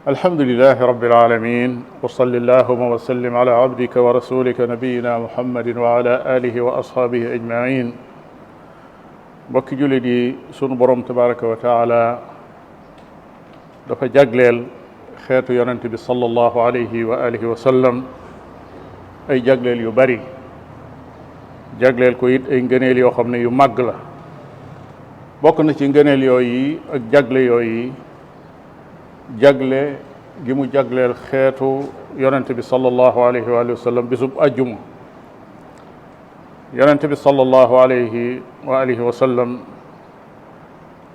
الحمد لله رب العالمين وصلى اللهم وسلم على عبدك ورسولك نبينا محمد وعلى آله وأصحابه أجمعين mbokki jullit yi sunu borom tabaraka wa taala dafa jagleel xeetu yonent bi sallallahu alayhi wa alihi wa sallam ay jagleel yu bari jagleel ko it ay ngëneel yoo xam ne yu màgg la bokk na ci ngëneel yooyu ak jagle yooyu jagle gi mu jagleel xeetu yonent bi sallallahu alayhi wa sallam bisub ajjuma yonent bi sallallahu alayhi wa alihi wa sallam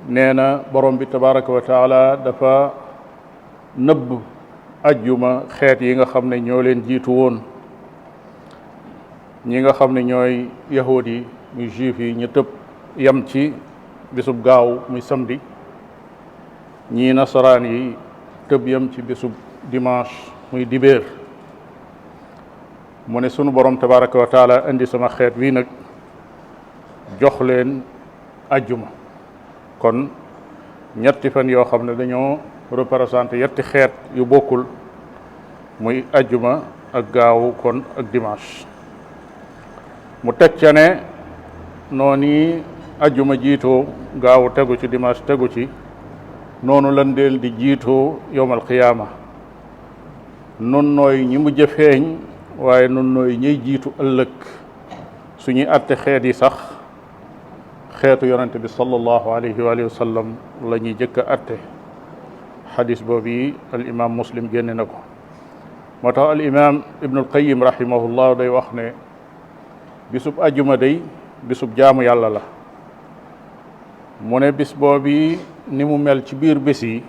nee na borom bi tabaraka wa taala dafa nëbb ajjuma xeet yi nga xam ne ñoo leen jiitu woon ñi nga xam ne ñooy yahud yi muy juif yi ñu tëb yam ci bisub gaaw muy samedi ñii nasaraan yi tëb yam ci bisub dimanche muy dibéer mu ne sunu borom tabaraka wa taala indi sama xeet wi nag jox leen ajjuma kon ñetti fan yoo xam ne dañoo représenté yetti xeet yu bokkul muy ajjuma ak gaawu kon ak dimanche mu teg ca ne noonu ajjuma jiitoo gaawu tegu ci dimanche tegu ci noonu lan del di jiitoo yowmal qiyaama nun nooy ñi mujj a feeñ waaye nun nooy ñiy jiitu ëllëg suñuy atte xeet yi sax xeetu yonente bi sallallahu alayhi wa sallam la ñuy jëkk a atte xadis boobu yi al imam muslim génne na ko moo tax al imam ibnul qayim rahimahullah day wax ne bisub ajjuma day bisub jaamu yàlla la mu ne bis boobu ni mu mel ci biir bés yi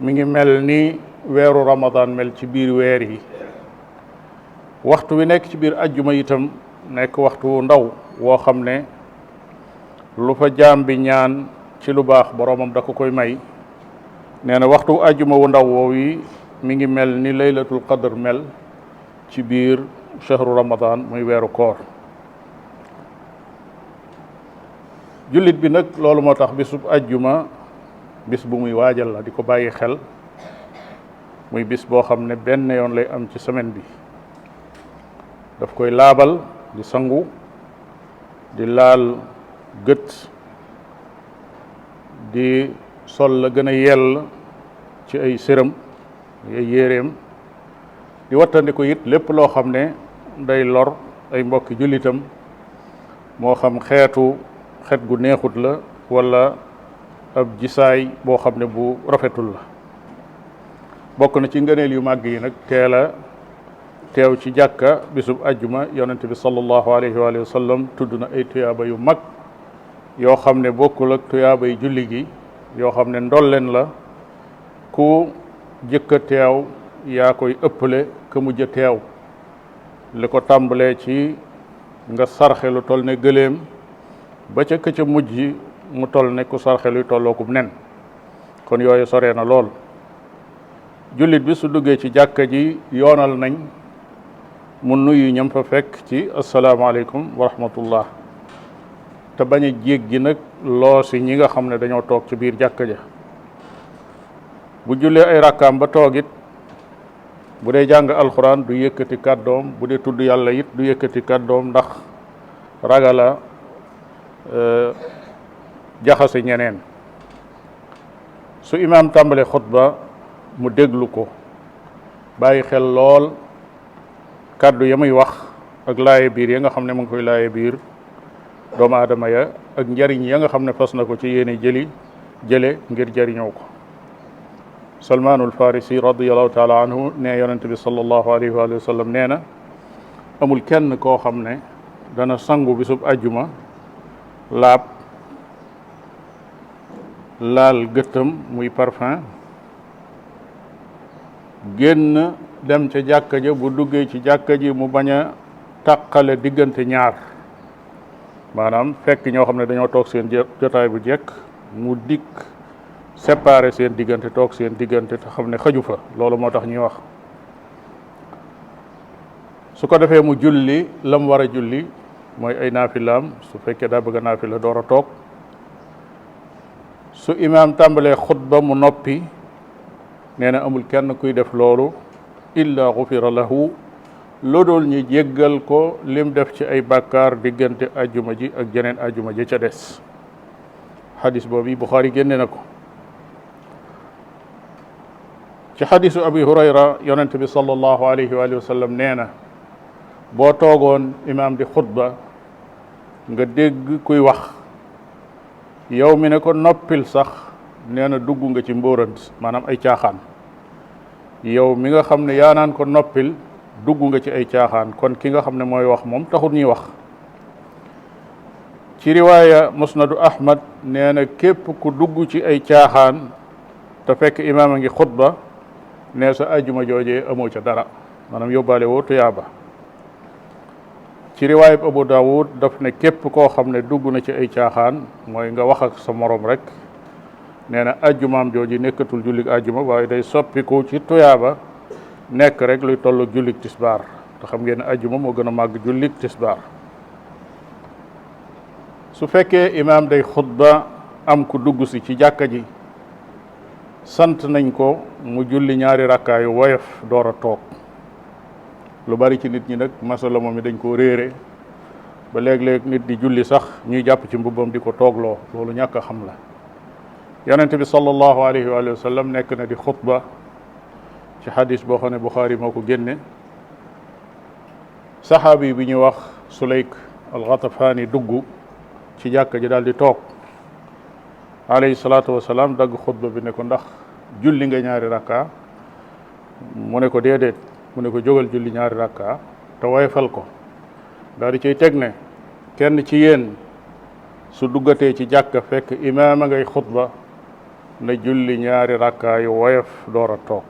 mi ngi mel ni weeru ramadan mel ci biir weer yi waxtu wi nekk ci biir ajjuma itam nekk waxtu wu ndaw woo xam ne lu fa jaam bi ñaan ci lu baax boroomam da ko koy may nee na waxtu ajjuma wu ndaw woowu yi mi ngi mel ni laylatul qadr mel ci biir shahru ramadan muy weeru koor jullit bi nag loolu moo tax bisub ajjuma bis bu muy waajal la di ko bàyyi xel muy bis boo xam ne benn yoon lay am ci semaine bi daf koy laabal di sangu di laal gët di sol la gën a yell ci ay séram ay yéreem di wattandiku it lépp loo xam ne day lor ay mbokki jullitam moo xam xeet gu neexut la wala ab jisaay boo xam ne bu rafetul la bokk na ci ngëneel yu màgg yi nag teew ci jàkka bisub ajjuma yonente bi sallallahu alayhi wa sallam tudd na ay tuyaaba yu mag yoo xam ne bokkul ak tuyaaba yi julli gi yoo xam ne ndolleen la ku jëkk a teew yaa koy ëppale ka mujj a teew li ko tàmbalee ci nga sarxe lu toll ne gëléem ba ca këcca mujj mu toll ne ku sarxe luy tollookum nen kon yooyu soree na lool jullit bi su duggee ci jàkka ji yoonal nañ mu nuyu ñam fa fekk ci asalaamaaleykum wa rahmatullah te bañ a jéggi nag loosi ñi nga xam ne dañoo toog ci biir jàkka ja bu jullee ay rakkaam ba toogit bu dee jàng alxuraan du yëkkati kàddoom bu dee tudd yàlla it du yëkkati kàddoom ndax ragala jaxase ñeneen su imaam tàmbale xutba mu déglu ko bàyyi xel lool kàddu ya muy wax ak laaye biir ya nga xam ne mu ngi koy laaye biir doomu aadama ya ak njariñ ya nga xam ne fas na ko ci yéene jële ngir jariñoo ko salmaanul farisi radiallahu taala anhu ne yonente bi sallallahu alayhi wa sallam nee na amul kenn koo xam ne dana sangu bisub ajjuma laab laal gëttam muy parfum génn dem ca jàkka ja bu duggee ci jàkka ji mu bañ a tàqale diggante ñaar maanaam fekk ñoo xam ne dañoo toog seen jotaay bu jekk mu dikk séparé seen diggante toog seen diggante te xam ne xaju fa loolu moo tax ñuy wax su ko defee mu julli lam war a julli mooy ay naafilaam su fekkee daa bëgg a naafila door a toog su imaam tàmbalee xutba mu noppi nee na amul kenn kuy def loolu illa gufira lahu lodool ñi jéggal ko lim def ci ay bàkkaar diggante ajjuma ji ak jeneen ajjuma ji ca des xadis boobu Buxaari génne na ko ci xadisu abi hurayra yonente bi sallallahu alayhi wa sallam nee na boo toogoon imaam di xutba nga dégg kuy wax yow mi ne ko noppil sax nee na dugg nga ci mbóorant maanaam ay caaxaan yow mi nga xam ne yaa naan ko noppil dugg nga ci ay caaxaan kon ki nga xam ne mooy wax moom taxul ñuy wax ci riwaaya musnadu ahmad nee na képp ku dugg ci ay caaxaan te fekk imaam a ngi xutba nee sa ajjuma joojee amoo ca dara maanaam yóbbaale woo tuyaaba ci riwaayab abu daawud daf ne képp koo xam ne dugg na ci ay caaxaan mooy nga wax ak sa morom rek nee na ajjumaam jooji nekkatul jullig ajjuma waaye day soppiku ci tuyaaba nekk rek luy tollu jullig tisbaar te xam ngeen ne ajjuma moo gën a màgg jullig tisbaar su fekkee imaam day xutba am ku dugg si ci jàkka ji sant nañ ko mu julli ñaari rakkaayu woyof door a toog lu bari ci nit ñi nag masala moom mi dañ koo réere ba léeg-léeg nit di julli sax ñuy jàpp ci mbubbam di ko toogloo loolu ñàkk a xam la yonente bi sallallahu alayhi wa sallam nekk na di xutba ci xadis boo xam ne Buxaari moo ko génne saxaabi bi ñuy wax Sulayk al-Ghatafani dugg ci jàkka ji daal di toog alayhi salaatu wasalaam dagg xutba bi ne ko ndax julli nga ñaari rakka mu ne ko déedéet mu ne ko jógal julli ñaari rakka te woyfal ko daal di cay teg ne kenn ci yéen su duggatee ci jàkka fekk imaam a ngay xutba na julli ñaari rakka yu woyof door a toog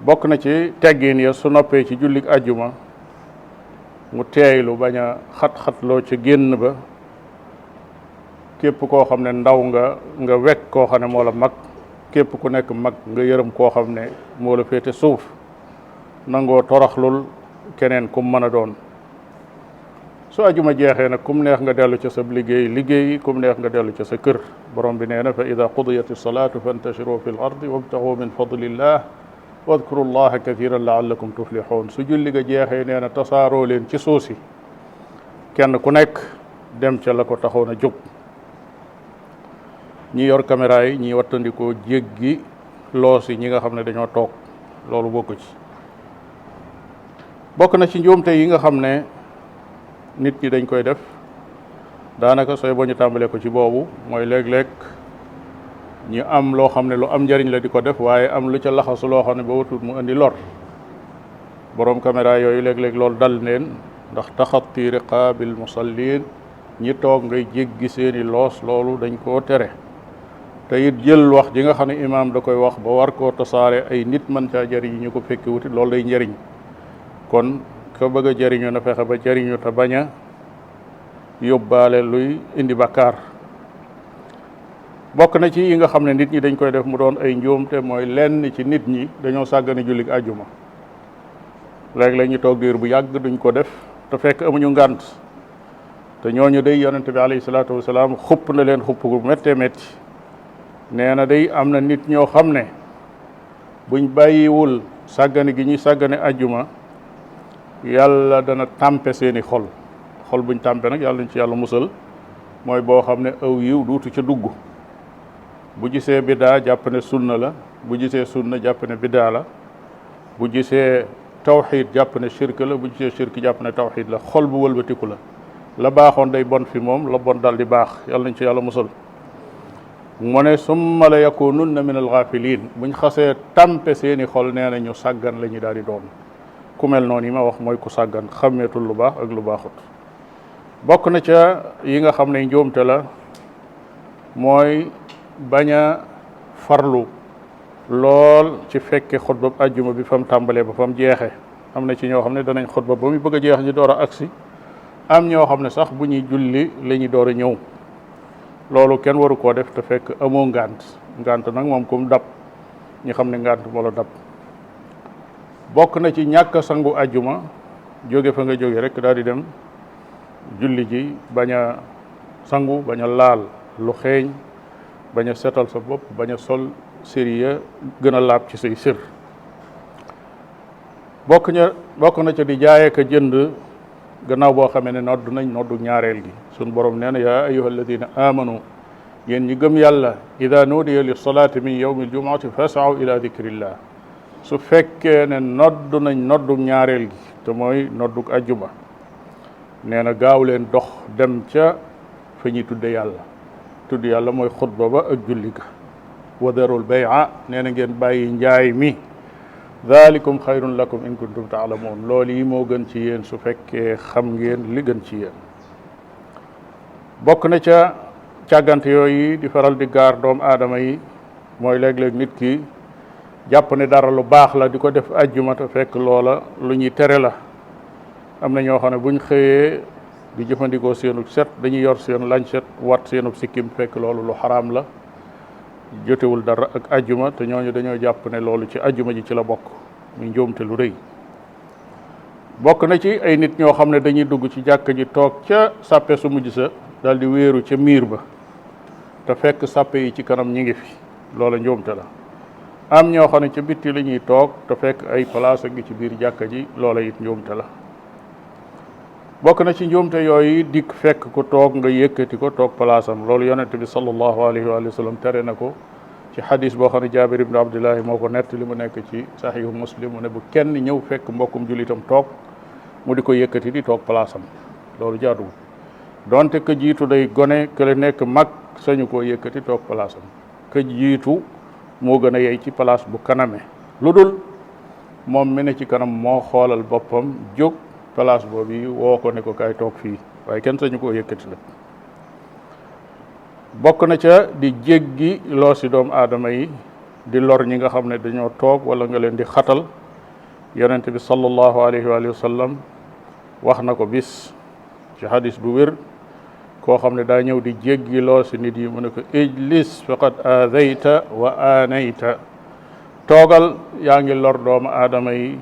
bokk na ci teggin ya su noppee ci jullik ajjuma mu teeylu bañ a xat-xatloo ci génn ba képp koo xam ne ndaw nga wekk koo xam ne moo la mag képp ku nekk mag nga yërëm koo xam ne moo la féete suuf nangoo toroxlul keneen kum mën a doon su ajuma jeexee nag kum neex nga dellu ca sa liggéey kum neex nga dellu ca sa kër borom bi nee na fa ida qudiyati salaatu fantashiru fi l ardi wabtaxu min fadlillah wadkuru llaha kathiran laallakum tuflixuun su julli ga jeexee nee na tasaaroo leen ci suuf si kenn ku nekk dem ca la ko taxoon a jóg ñi yor caméra yi ñi wattandikoo jéggi loos yi ñi nga xam ne dañoo toog loolu bokk ci bokk na ci njuumte yi nga xam ne nit ñi dañ koy def daanaka sooy boo ñu tàmbalee ko ci boobu mooy léeg-léeg ñi am loo xam ne lu am njariñ la di ko def waaye am lu ca laxasu loo xam ne ba watut mu indi lor boroom caméra yooyu léeg-léeg loolu dal leen ndax taxatti riqaabil musallin ñi toog ngay jéggi seeni loos loolu dañ koo tere te it jël wax ji nga xam ne imaam da koy wax ba war koo tasaare ay nit mën caa jariñ ñu ko fekki wuti loolu day njariñ kon ko bëgg a jariñu na fexe ba jariñu te bañ a yóbbaale luy indi bakkaar bokk na ci yi nga xam ne nit ñi dañ koy def mu doon ay njuumte mooy lenn ci nit ñi dañoo sàggane jullik àjjuma léeg-léeg ñu toog diir bu yàgg duñ ko def te fekk amuñu ngànt te ñooñu day yonente bi alayhi salaatu wasalaam xupp na leen xupp gu méttee métti nee na day am na nit ñoo xam ne buñ bàyyiwul sàggane gi ñuy sàggane àjjuma yàlla dana tàmpe seeni xol buñ tàmpe nag yàlla nañ ci yàlla musal mooy boo xam ne aw yiw duutu ca dugg bu gisee biddaa jàpp ne sunna la bu gisee sunna jàpp ne biddaa la bu gisee tawxid jàpp ne shirk la bu gisee shirk jàpp ne tawxid la xol bu wëlbatiku la baaxoon day bon fi moom la bon dal di baax yàlla nañ ci yàlla musal mu ne summa la yakununna min alxaafilin buñ xasee tàmpe seeni xol nee na ñu sàggan la ñu daal di doon ku mel noonu yi ma wax mooy ku sàggan xàmmeetul lu baax ak lu baaxut bokk na ca yi nga xam ne njuumte la mooy bañ a farlu lool ci fekke xutba ajjuma bi fa mu tàmbalee ba fa mu jeexee am na ci ñoo xam ne danañ xutba ba muy bëgg a jeex ñu door a agsi am ñoo xam ne sax bu ñuy julli la ñuy door a ñëw loolu kenn waru koo def te fekk amoo ngànt nag moom kum dab ñu xam ne ngànt moo la dab bokk na ci ñàkk sangu ajjuma jóge fa nga jóge rek daal di dem julli ji bañ a sangu bañ a laal lu xeeñ bañ a setal sa bopp bañ a sol sériya gën a laab ci say sër bokk na ca di jaayee ka jënd gannaaw boo xamee ne nodd nañ noddu ñaareel gi sun borom nee na yaa ayuha alladina amanu yéen ñi gëm yàlla ida nuudiya li salaati min yawmi aljumuati fasaw ila dicrillah su fekkee ne nodd nañ noddu ñaareel gi te mooy noddug ajjuma nee na gaaw leen dox dem ca fa ñuy tudde yàlla mooy xutba ba ak julli ga wa darul bay'a nee na ngeen bàyyi njaay mi dalikum xayrun lakum in kuntum taalamuun loolu yi moo gën ci yéen su fekkee xam ngeen li gën ci yéen bokk na ca càggante yooyu di faral di gaar doomu aadama yi mooy léeg-léeg nit ki jàpp ne dara lu baax la di ko def ajjuma te fekk loola lu ñuy tere la am na ñoo xam ne buñ xëyee di jëfandikoo seenu set dañuy yor seen lañset wat seenu sikkim fekk loolu lu xaraam la jotewul dara ak ajjuma te ñooñu dañoo jàpp ne loolu ci ajjuma ji ci la bokk muy njuumte lu rëy bokk na ci ay nit ñoo xam ne dañuy dugg ci jàkka ji toog ca sàppe su mujj sa daal di wéeru ca miir ba te fekk sàppe yi ci kanam ñi ngi fi loola njuumte la am ñoo xam ne ca bitti la ñuy toog te fekk ay place ngi ci biir jàkka ji loola it njuumte la bokk na ci njuumte yooyu dikk fekk ko toog nga yëkkati ko toog palaasam loolu yonente bi sallallahu alayhi wa sallam tere na ko ci xadis boo xam ne Jaabir ibnu Abdillahi moo ko nett li mu nekk ci saxihu muslim mu ne bu kenn ñëw fekk mbokkum julitam toog mu di ko yëkkati di toog palaasam loolu jaaduwul donte ka jiitu day gone ke la nekk mag sañu koo yëkkati toog palaasam ka jiitu moo gën a yey ci palaas bu kaname lu dul moom mi ne ci kanam moo xoolal boppam jóg place boobu woo ko ne ko kaay toog fii waaye kenn sañu koo yëkkati la bokk na ca di jéggi loo si doomu aadama yi di lor ñi nga xam ne dañoo toog wala nga leen di xatal yonente bi sallallahu alayhi wa sallam wax na ko bis ci hadis bu wér koo xam ne daa ñëw di jéggi loo si nit yi mu ne ko ijlis faqad aadayta wa aanayta toogal yaa ngi lor doomu aadama yi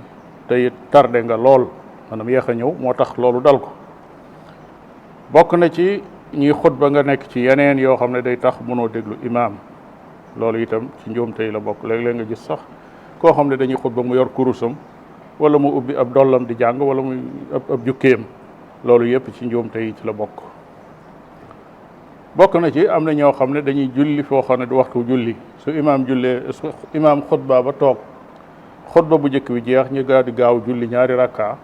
te it tardé nga lool maanaam yéex a ñëw moo tax loolu dal ko bokk na ci ñuy xutba nga nekk ci yeneen yoo xam ne day tax mënoo déglu imaam loolu itam ci njuumte yi la bokk léeg-léeg nga gis sax koo xam ne dañuy xutba mu yor kurusam wala mu ubbi ab dollam di jàng wala muy ab jukkeem loolu yëpp ci njuumte yi ci la bokk na ci am na ñoo xam ne dañuy julli foo xam ne du waxtu julli su imaam xutba ba toog xutba bu njëkk bi jeex ñu gaa di gaaw julli ñaari rakka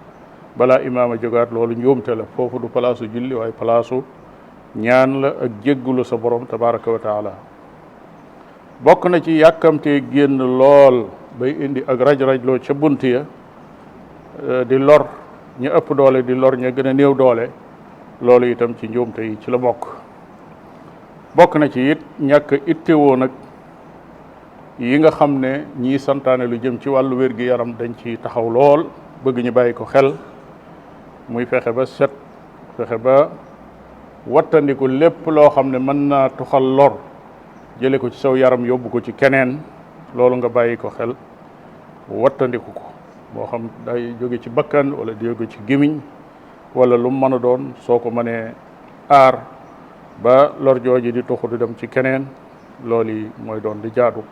balaa imaam a jógaat loolu njuumte la foofu du palaasu julli waaye palaasu ñaan la ak jéggulu sa borom tabaraka wa taala bokk na ci yàkkamtee génn lool bay indi ak raj-rajloo ca bunt ya di lor ñu ëpp doole di lor ña gën a néew doole loolu itam ci njuumte yi ci la bokk na ci it ñàkk ittewoo nag yi nga xam ne ñii santaane lu jëm ci wàllu wér-gi-yaram dañ ci taxaw lool bëgg ñu bàyyi ko xel muy fexe ba set fexe ba wattandiku lépp loo xam ne mën naa tuxal lor jële ko ci saw yaram yóbbu ko ci keneen loolu nga bàyyi ko xel wattandiku ko moo xam day jóge ci bakkan wala di jóge ci gémmiñ wala lu mu mën a doon soo ko mënee aar ba lor jooji di tuxu di dem ci keneen loolu yi mooy doon di jaadu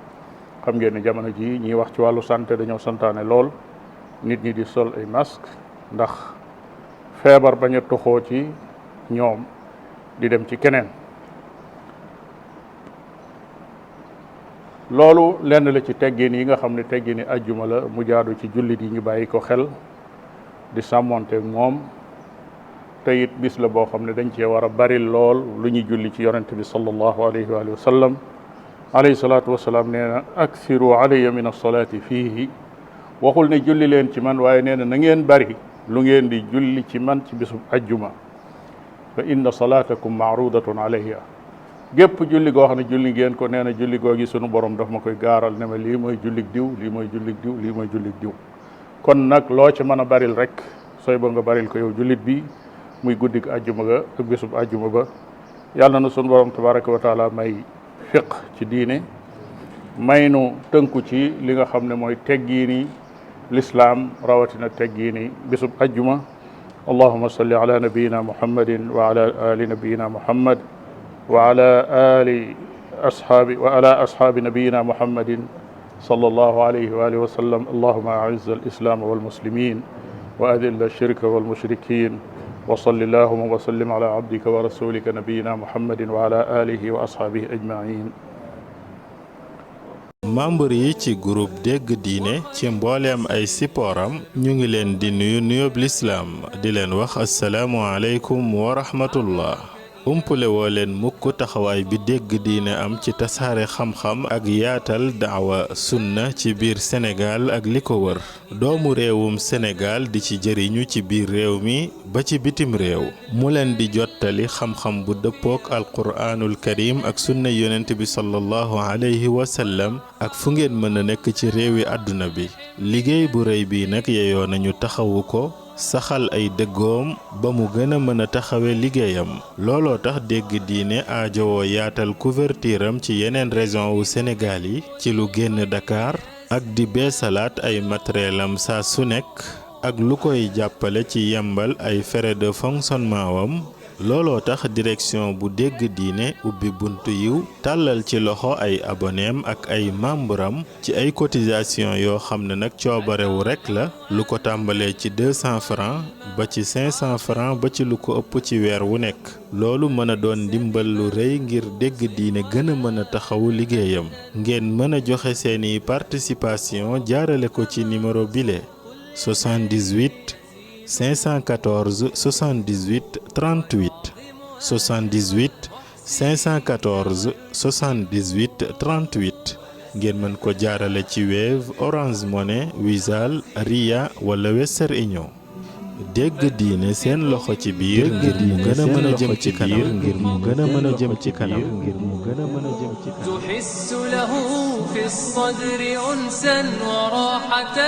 xam ngeen ne jamono ji ñiy wax ci wàllu santé dañoo santaane lool nit ñi di sol ay masque ndax feebar bañ a tuxoo ci ñoom di dem ci keneen loolu lenn la ci teggin yi nga xam ne teggini ajjuma la mu jaadu ci jullit yi ñu bàyyi ko xel di sàmmonteeg moom te it bis la boo xam ne dañ cee war a bari lool lu ñuy julli ci yonente bi sallallahu alayhi wa sallam alayhi salaatu wasalaam nee na aksiru alayya min alsalaati fiihi waxul ne julli leen ci man waaye nee na na ngeen bari lu ngeen di julli ci man ci bisub ajjuma fa inna salaatakum maarudatun alayya gépp julli goo xam ne julli ngeen ko nee na julli googi sunu borom daf ma koy gaaral ne ma lii mooy jullig diw lii mooy jullig diw lii mooy jullig diw kon nag loo ci mën a baril rek sooy ba nga baril ko yow jullit bi muy guddig ajjuma ga ak bisub ajjuma ba yàlla na sunu borom tabaraka wa taala may fiq ci diine may nu tënku ci li nga xam ne mooy teggiini l'islam rawatina teggiini bisub ajjuma allahuma salli ala nabiyina muhammadin wa ala ali nabiyina muhammad wa ala ali أصحاب نبينا محمد صلى الله عليه وآله وسلم. اللهم أعز الإسلام والمسلمين وأذل الشرك والمشركين وصل اللهم وسلم على عبدك ورسولك نبينا محمد وعلى آله وأصحابه أجمعين. membre yi ci groupe dégg diine ci mbooleem ay sippooram ñu ngi leen di nuyu nuyoob lislaam di leen wax assalaamu aleykum wa rahmatullah. umpule woo leen mukk taxawaay bi dégg diine am ci tasaare xam-xam ak yaatal daawa sunna ci biir Sénégal ak li ko wër. doomu réewum Sénégal di ci jëriñu ci biir réew mi ba ci bitim réew. mu leen di jottali xam-xam bu dëppook alquraanul karim ak sunna yonent bi sallallahu alayhi wa sallam ak fu ngeen mën a nekk ci réewi àdduna bi. liggéey bu rëy bi nag yeyoo nañu taxawu ko saxal ay dëggoom ba mu gën a mën a taxawe liggéeyam. looloo tax dégg diine aajowoo yaatal couverture am ci yeneen région wu Sénégal yi ci lu génn Dakar ak di beesalaat ay matériel am saa su nekk ak lu koy jàppale ci yembal ay frais de fonctionnement wam. looloo tax direction bu dégg diine ubbi buntu yiw tàllal ci loxo ay aboneem ak ay membram ci ay cotisation yoo xam ne nag coobarewu rekk la lu ko tàmbalee ci 200 francs ba ci 500 francs ba ci lu ko ëpp ci weer wu nekk. loolu mën a doon ndimbal lu rëy ngir dégg diine gën a mën a taxawu liggéeyam. ngeen mën a joxe seeni participation jaarale ko ci numéro bile 78 514 78 38 78 514 78 38 ngeen mën ko jaarale ci Wave, Orange Money, Wizall, Ria wala Western Union. dégg diine seen loxo ci biir ngir mu gën a mën a jëm ci kanam ngir mu gën a mën a jëm ci kanam ngir mu gën a mën a jëm ci kanam. تحس له في الصدر أنسا وراحة